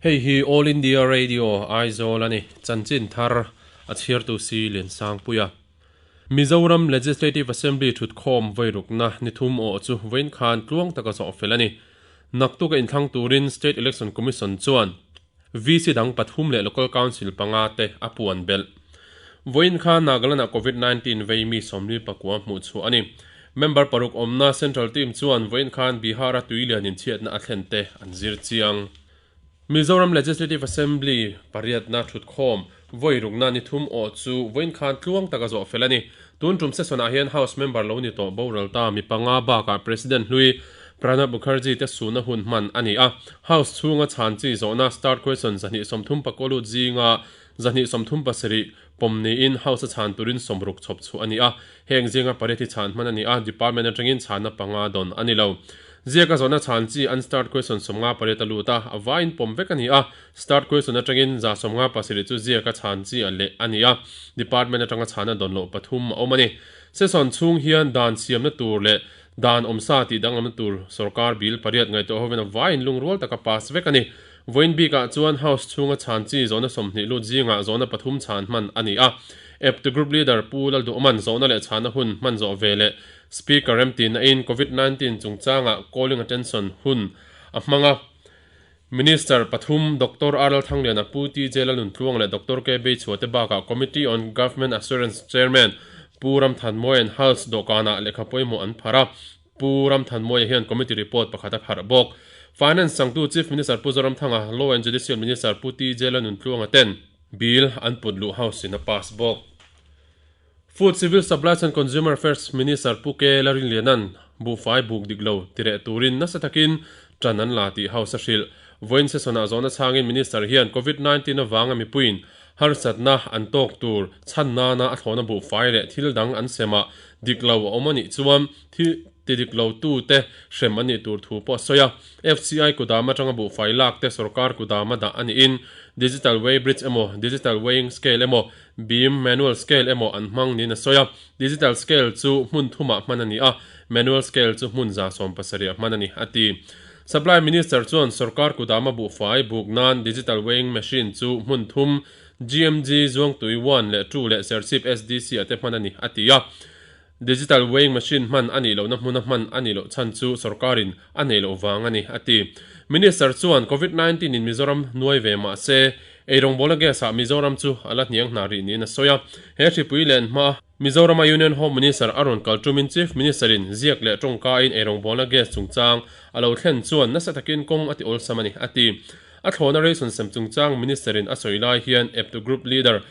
Hei hi All India Radio, Aizawl a ni. Chanchin thar a chhiartu si Liansangpuia. Mizoram Legislative Assembly thutkhawm vairukna ni thum awh chu vawiin khan tluang taka zawh fel a ni. Naktuk a inthlang turin State Election Commission chuan VC dang pathum leh Local Council panga te a puan belh. Vawiin khan Nagaland-ah Covid 19 vei mi 49 hmuh chhuah a ni. Member paruk awmna Central Team chuan vawiin khan Bihar-a tui lian inchhiatna a thlen te an zir chiang. Mizoram Legislative Assembly pariatna thutkhawm vawi rukna ni thum awh chu vawiin khan tluang taka zawh fel a ni. Tun tum session-ah hian House member lo ni tawh boral ta mi panga bakah President hlui Pranab Mukherjee te suhna hun hman a ni a. House chhunga chhan chi zawhna Start Question 230 lut zinga 237 pawm niin House-a chhan turin 60 chhawp chhuah a ni a. Heng zinga pariat hi chhan hman a ni a, Department atangin chhanna panga dawn a ni lo. Ziaka zawhna chhan chi Unstart Question 58 a lut a, a vaiin pawm vek a ni a. Start Question atangin 57 chu ziaka chhan chi a leh a ni a, Department atanga chhana dawn loh pathum a awm a ni. Session chhung hian dan siamna tur leh dan awmsa tih danglamna tur sorkar bill pariat ngaihtuah hovin a vaiin lungrual taka pass vek a ni. Vawiin bikah chuan House chhunga chhan chi zawhna 20 lut zingah zawhna pathum chhan hman a ni a. Eptu Group Leader Pu Lalduhman zawhna leh chhana hun hman zawh ve leh Speaker remtihna in Covid 19 chungchangah calling attention hun a hmang a. Minister pathum Doctor R Lalthangliana, Pu TJ Lalnuntluang leh Doctor K Beichhua te bakah Committee on Government Assurance Chairman Pu Ramthanmawia'n House dawhkanah lehkha pawimawh an pharh a, Pu Ramthanmawia hian committee report pakhat a pharh bawk. Finance changtu Chief Minister Pu Zoramthanga, Law and Judicial Minister Pu TJ Lalnuntluanga ten bill an put luh House in a pass bawk. Food, Civil Supplies and Consumer Affairs Minister Pu K Larinliana'n buhfai buk dik lo tireh turin nasa takin ṭan an la tih House a hrilh. Vawiin session-ah zawhna chhangin Minister hian Covid 19 avanga mipuiin harsatna an tawk tur chhan nana a thlawhna buhfai leh thil dang an semah dik lo a awm a nih chuan thil ti dik lo tute hrem an nih tur thu pawh a sawi a. FCI kudam atanga buhfai lak te sorkar kudama dah a niin Digital Weigh Bridge emaw Digital Weighing Scale emaw Beam, manual scale emaw an hmang niin a sawi a. Digital scale chu hmun thumah hman a ni a, manual scale chu hmun 70 hman a ni, a ti. Supply Minister chuan sorkar kudama buhfai buk nan digital weighing machine chu hmun thum, GMG, Zuangtui one leh two leh Serchhip SDC ah te hman a ni, a ti a. Digital weighing machine hman a nih lohna hmuna hman a nih loh chhan chu sorkarin a neih loh vang a ni, a ti. Minister chuan Covid 19 in Mizoram nuai ve mah se, eirawngbawl a gas ah Mizoram chu a la hniang hna rih niin a sawi a. He hripui len hma Mizorama Union Home Minister a rawn kal tumin Chief Minister in ziak leh tawngka in eirawngbawlna gas chungchang a lo thlen chuan nasa takin kawng a ti awlsam a ni, a ti. A thlawna ration sem chungchang Minister in a sawi lai hian eptu Group Leader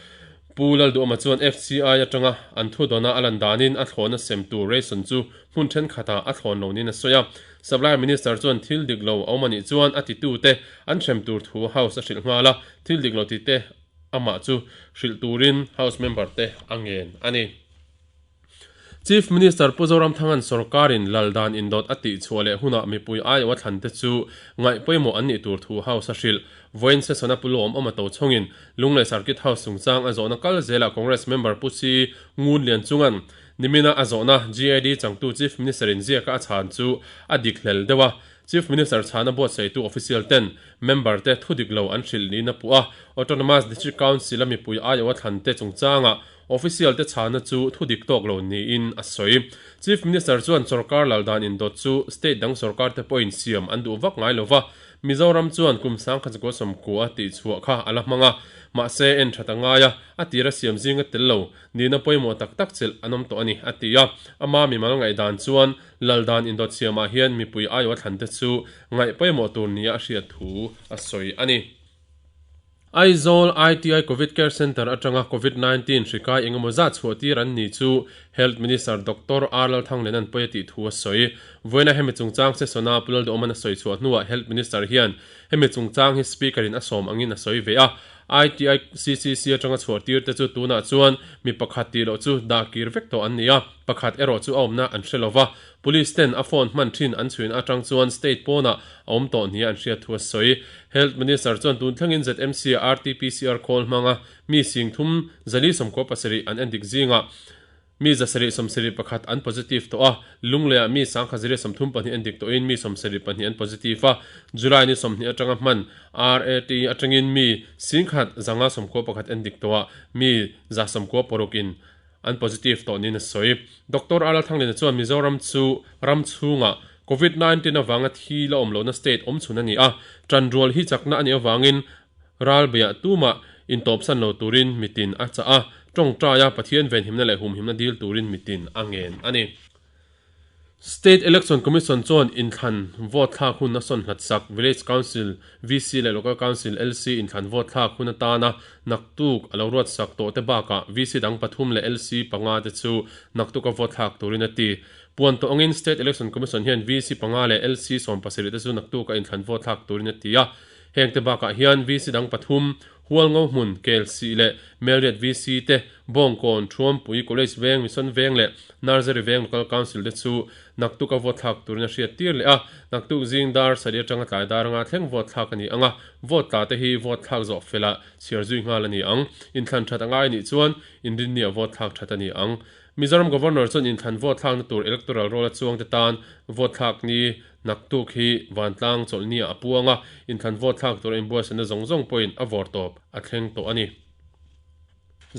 Pu Lalduhawma chuan FCI atanga an thudawna a lan danin a thlawna sem tur ration chu hmun thenkhatah a thlawn lo niin a sawi a. Supply Minister chuan thil dik lo a awm a nih chuan a titute an hrem tur thu House a hrilh nghal a, thil dik lo tite amah chu hrilh turin House member te a ngen a ni. Chief Minister Pu Zoramthanga'n sorkarin lal dan indawt a tih chhuah leh hunah mipui aiawh a thlan te chu ngaih pawimawh an nih tur thu House a hrilh. Vawiin session-a Pu Luawm awm a to chhungin Lunglei Circuit House chungchang a zawhna kal zelah Congress member Pu Si Ngun Lian chunga'n nimina a zawhna GAD changtu Chief Minister-in ziaka a chhan chu a dik hlel deuh a. Chief Minister chhana buatsaihtu official ten member te thu dik lo an hrilh niin a puh a. Autonomous District Council-a mipui aiawh a thlan te chungchangah Official te chhana chu thu dik tawk lo niin a sawi. Chief Minister chuan sorkar lal dan indawt chu state dang sorkar te pawhin siam an duh vak ngai lova, Mizoram chuan kum 1990 tih chhuah kha a la hmang a, mahse en that a ngai a, a tira siam zinga tel lo nihna pawimawh tak tak chelh an awm tawh a ni, a ti a. Ama mimal ngaihdan chuan lal dan indawt siamah hian mipui aiawh a thlan te chu ngaih pawimawh tur nia a hriat thu a sawi a ni. Aizawl ITI Covid Care Centre atanga Covid 19 hri kai engemaw zat chhuah tir an ni chu Health Minister Doctor R Lalthangliana'n pawi a tih thu a sawi. Vawiina hemi chungchang session-a Pu Lalduhawma'n a sawi chhuah hnuah Health Minister hian hemi chungchang hi Speaker-in a sawm angin a sawi ve a. ITI CCC atanga chhuah tir te chu tunah chuan mi pakhat tih loh chu dah kir vek tawh an ni a, pakhat erawh chu a awmna an hre lova. Police ten a phone hman thin an chhuina atang chuan state pawnah a awm tawh nia an hriat thu a sawi. Health Minister chuan tun thlengin ZMC ah RT-PCR khawl hmanga mi sing thum 497 an endik zingah Mi 771 an positive tawh a, Lungleiah mi 1032 endik tawhin mi 72 an positive a, July ni 20 atanga hman RAT atangin mi 1591 endik tawh a, mi 96 in an positive tawh niin a sawi. Doctor Arla Thanglina chuan Mizoram chu ram chhungah Covid 19 avanga thi la awm lohna state awm chhun a ni a, tanrual hi chakna a nih avangin Ralbeiah tumah intawpsan lo turin mitin a chah a, tawngtaia Pathian venhimna leh humhimna dil turin mitin a ngen a ni. State Election Commission chuan inthlan vote thlak hun a sawn hlat sak. Village Council, VC, leh Local Council, LC, inthlan vote thlak hun atana naktuk a lo ruat sak tawh te bakah VC dang pathum leh LC panga te chu naktuka vote thlak turin a ti. Puan tawh angin State Election Commission hian VC panga leh LC 17 te chu naktuka inthlan vote thlak turin a ti a. Hengte bakah hian VC dang pathum, Hualngo hmun, Kelsih leh Melriat VC te, Bawngkawn, Thuampui, College Veng, Mission Veng leh Nursery Veng Local Council te chu naktuk a vote thlak turin a hriat tir leh a. Naktuk zing dar sarih atanga tlai dar anga thleng vote thlak a ni ang a, vote tla te hi vote thlak zawh felah chhiar zui nghal a ni ang. Inthlan that a ngai nih chuan inrinni-ah vote thlak that a ni ang. Mizoram Governor chuan inthlan vote thlakna tur electoral roll a chuangte tan vote thlak ni Naktuk hi vantlang chawlhni ah a puang a, inthlan vote thlak tur a inbuatsaihna zawng zawng pawhin a vawr tawp a thleng tawh a ni.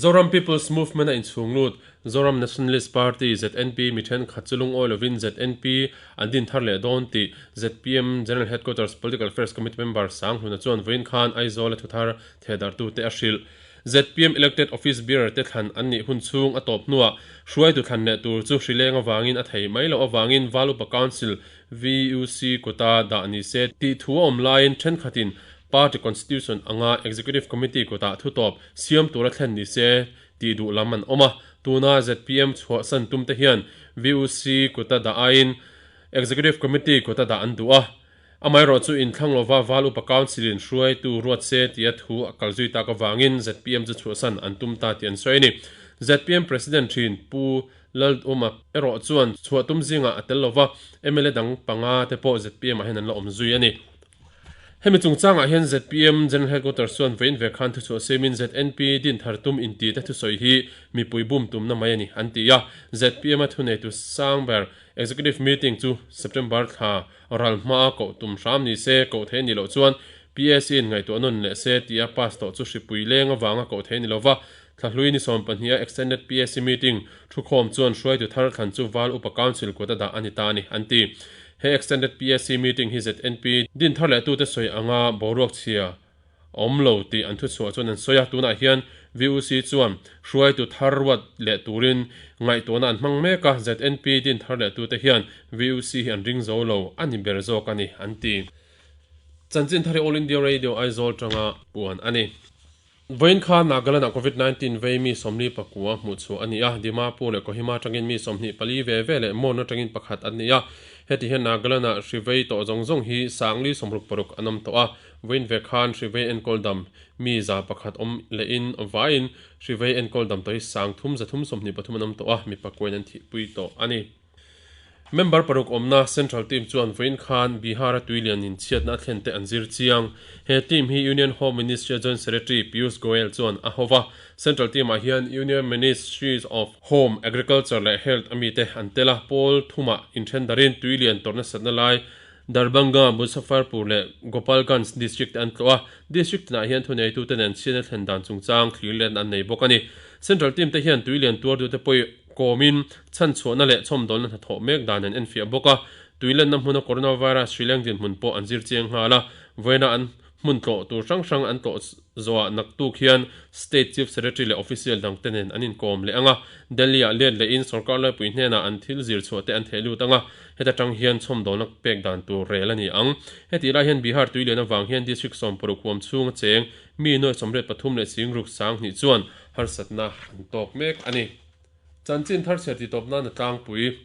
Zoram People's Movement a inchhung lut Zoram Nationalist Party, ZNP, mi thenkhat chu lungawi lovin ZNP an din thar leh dawn tih zpm General Headquarters Political Affairs Committee member Sanghluna chuan vawiin khan Aizawl a thuthar thehdarhtute a hrilh. Zpm Elected Office Bearer te thlan an nih hun chhung a tawp hnuah hruaitu thlan leh tur chu hrileng avangin a thei mai loh avangin Val Upa Council, VUC, kuta dah ni se tih thu a awm laiin thenkhatin Party Constitution anga Executive Committee kutah thu tawp siam tura thlen ni se tih duh lam an awm a. Tuna zpm chhuahsan tum te hian VUC kuta dah aiin Executive Committee kuta dah an duh a. Amaherawh chu inthlang lova Val Upa Council in hruaitu ruat se tia thu a kal zui tak avangin zpm chu chhuahsan an tum ta tih an sawi a ni. Zpm President thin Pu Lalduma erawh chuan chhuah tum zingah a tel lova, mla dang panga te pawh zpm ah hian an la awm zui a ni. Hemi chungchangah hian zpm General Headquarters chuan vawiin ve khan thuchhuah siamin ZNP din thar tum inti te thusawi hi mipui bum tumna mai a ni an ti a. Zpm a thuneitu sang ber Executive Meeting chu September thla Ral hmaa koh tum hram ni se, koh thei ni loh chuan PAC in ngaihtuah nawn leh se tia pass tawh chu hripui leng avanga koh thei ni lova, thlahlui ni 12 a Extended PAC meeting thukhawm chuan hruaitu thar thlan chu Val Upa Council kut a dah a ni ta a ni, an ti. He Extended PAC meeting hi ZNP din thar leh tute sawi anga boruak chhia awm lo tih an thuchhuah chuan an sawi a, tunah hian VUC chuan hruaitu thar ruat leh turin ngaihtuahna an hmang mek a, ZNP din thar leh tute hian VUC hi an ring zo lo a ni ber zawk a ni, an ti. Chanchin thar hi All India Radio Aizawl tanga puan a ni. Vawiin kha Nagaland-ah Covid 19 vei mi 49 hmuh chhuah a ni a, Dimapur leh Kohima atangin mi 24 ve ve leh Mon atangin pakhat an ni a. Heti hian Nagaland-ah hri vei tawh zawng zawng hi 460 an awm tawh a, Vawiin ve khan hrivei enkawl dam mi 101 awm lehin vaiin hrivei enkawl dam tawh hi 3323 an awm tawh a, mipa kuain an thihpui tawh a ni. Member paruk awmna Central Team chuan vawiin khan Bihar-a tuilian in chhiatna a thlen te an zir chiang. He team hi Union Home Ministry-a Joint Secretary Piyush Goyal chuan a ho va. Central Team-ah hian Union Ministries of Home, Agriculture leh Health a mite an tel a, pawl thumah inthen darin tuilian tawrhna satna lai Darbhanga, Muzaffarpur leh Gopalganj district te an tlawh a, district tinah hian thuneitute nen chhiatna thlen dan chungchang thlir len an nei bawk a ni. Central team te hian tui lian tuartute pawi kawmin chhanchhuahna leh chhawmdawlna hnathawh mek dan an enfiah bawk a, tui lenna hmuna coronavirus hri leng dinhmun pawh an zir chiang nghal a, vawiina an hmun tlawh tur hrang hrang an tlawh zawhah naktuk hian State Chief Secretary leh official dangte nen an inkawm leh ang a, Delhi-ah let lehin sorkar laipui hnenah an thil zir chhuah te an theh lut ang a, heta tang hian chhawmdawlna pek dan tur rel a ni ang. Hetih lai hian Bihar tuilian avang hian District 60 huam chhunga cheng mi nuai 83 leh singruk 2000 chuan harsatna an tawk mek a ni. Chanchin thar chhiar titawp nan a tlangpui.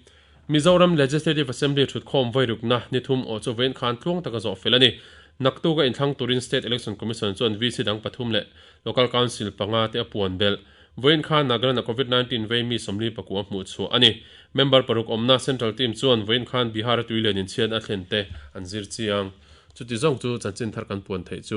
Mizoram Legislative Assembly thutkhawm vairukna ni thum aw chu vawiin khan tluang taka zawh fel a ni. Naktuka inthlang turin State Election Commission chuan VC dang pathum leh Local Council panga te a puan belh. Vawiin khan Nagaland-a Covid 19 vei mi 49 hmuh chhuah a ni. Member paruk awmna Central Team chuan vawiin khan Bihar-a tuilian inchhiat a thlen te an zir chiang. Chuti zawng chu chanchin thar kan puan theih chu.